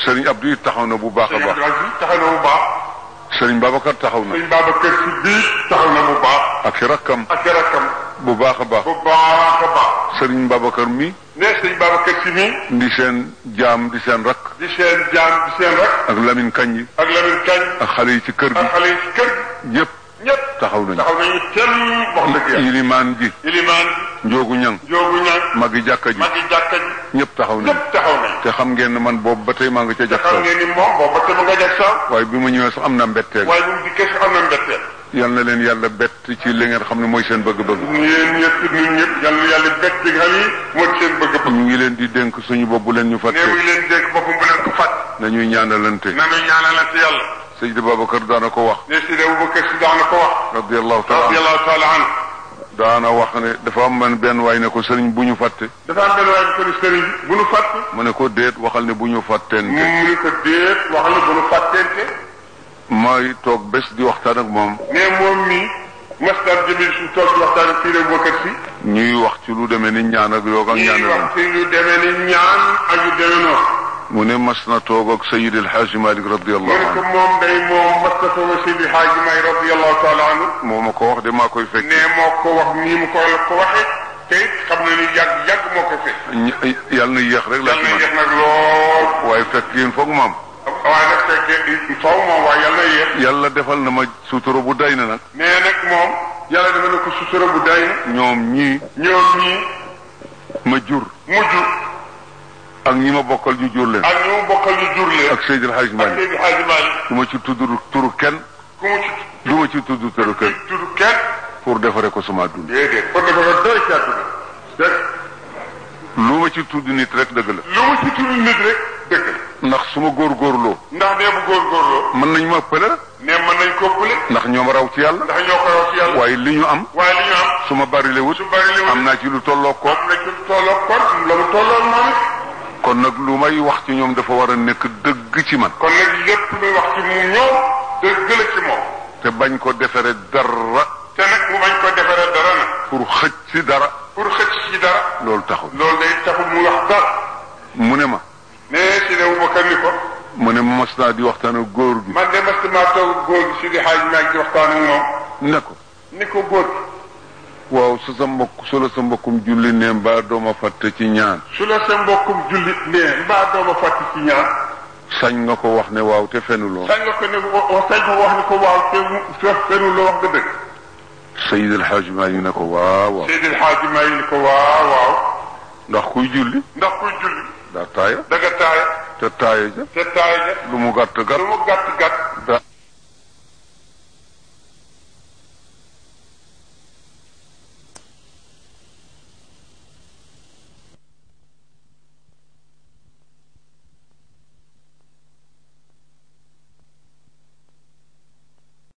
Serigne Abdou it taxaw na bu baax a baax. Serigne Abdou taxaw na bu baax. Serigne Babacar taxaw na. Serigne Babacar si bii taxaw na bu baax. ak i rakkam. ak i rakkam. bu baax a baax. bu baax a baax. Serigne Babacar mi. ne Serigne Babacar si mii. di seen jaam di seen rakk. di seen jaam di seen rakk. ak Lamine Kañ. ak Lamine Kañ. ak xale yi ci kër gi. ak xale yi ci kër gi. ñëpp. ñëpp taxaw nañu. taxaw nañu kenn wax dëgg yàlla. ilimaan ji. ilimaan ji. njoogu ñang. njoogu ñang. magi jàkka ji. magi jàkka ji. ñëpp taxaw nañu. ñëpp taxaw nañu. te xam ngeen ne man boobu ba tey maa ngi ca te jax xam ngeen ni moom boobu ba tey ma nga jag sax. waaye bi ma ñëwee sax am na mbetteel. waaye bu mu dikkee sax am na mbetteel. yal na leen yàlla bett ci li ngeen xam ne mooy seen bëgg-bëgg. yéen ñëpp ñun ñëpp yal na yàlla bett bi nga xam ni mooy seen bëgg-bëgg. ñu ngi leen di dénk suñu bopp bu leen ñu fàtte. nee mu ngi leen dénk boppam bu leen ko fàtte. nañuy ñaanalante. nañuy ñaanalante yàlla. Seydi Babacar daana ko wax. ne Seydi Aboubacar si daana ko wax. radiyallahu taala anhu. daana wax ne dafa am benn waay ne ko sëriñ bu ñu fàtte. dafa am benn waay bu ko ni sëriñ bu ñu fàtte. mu ne ko déet waxal ne bu ñu fàtteente. mu ne ko déet waxal ne bu ñu fàtteente. may toog bés di waxtaan ak moom. ne moom mii. Mastar Jamil su toog di waxtaan ak Seydi Aboubacar si. ñuy wax ci lu demee ni ñaan ak yoog ak ñaan. ñuy wax ci lu demee ni ñaan ak yu demee noonu. mu ne mas na toog ak Seydi El Hadji Malick radiyallahu anhu. mu ne ko moom day moom mas na toog ak Seydi El Hadji Malick radiyallahu taala anhu. moo ma ko wax de maa koy fekk. ne moo ko wax nii mu ko waxee. te it xam na ni yàgg moo ko fekk. yàlla na yéex rek la ci man. yàlla na yéex nag lool. waaye fekk yéen foog moom. waaye nag fekkee faw moom waaye yàlla na yéex. yàlla defal na ma sutura bu day na nag. mais nag moom. yàlla defal na ko sutura bu day na. ñoom ñii. ma jur. mujj. ak ñi ma bokkal ñu jur leen. ak ñi ma bokkal ñu jur leen. ak Seydi El Hadji Malick. ak Seydi El Hadji Malick. du ma ci tudd turu kenn. du ma ci tudd turu kenn. pour defare ko sama dund. déedéet pour defare doy ci àdduna. dëgg. lu ma ci tudd nit rek dëgg la. lu ma ci tudd nit rek dëgg la. ndax su ma góorgóorloo. ndax nee bu góorgóorloo. mën nañ ma ëppale. nee mën nañ ko ëppale. ndax ñoom raw ci yàlla. ndax ñoo ko raw ci yàlla. waaye li ñu am. su ma bari lewut. am naa ci lu tolloo ko. am na ci lu tolloo ko la mu tolloo moom. kon nag lu may wax ci ñoom dafa war a nekk dëgg ci man. kon nag lépp luy wax ci mu ñoom dëgg la ci moom. te bañ ko defere dara. te nag mu bañ ko defere dara nag. pour xëcc ci dara. pour xëcc ci dara. loolu taxul. loolu day taxul mu wax dara. mu ne ma. nee si ne Aboubacar ni ko. mu ne ma mas naa di waxtaan ak góor gi. man de mas naa toog góor gi si di xaaj maa ngi di waxtaan ak moom. ne ko. ni ko góor gi. waaw su la sa mbokkum julli ne mbaa dooma fàtte ci ñaan. su la sa mbokkum julli ne mbaa dooma fàtte ci ñaan. sañ nga ko wax ne waaw te fenuloo. sañ nga ko ne sañ ko wax ne ko waaw te fenuloo wax nga dëgg. Seydi El Hadji Malick ne ko waaw waaw. Seydi El Hadji Malick ne ko waaw waaw. ndax kuy julli. ndax kuy julli. daa taaya. da nga taaya. te taaya ja. te taaya ja. lu mu gàtt gàtt. lu mu gàtt gàtt.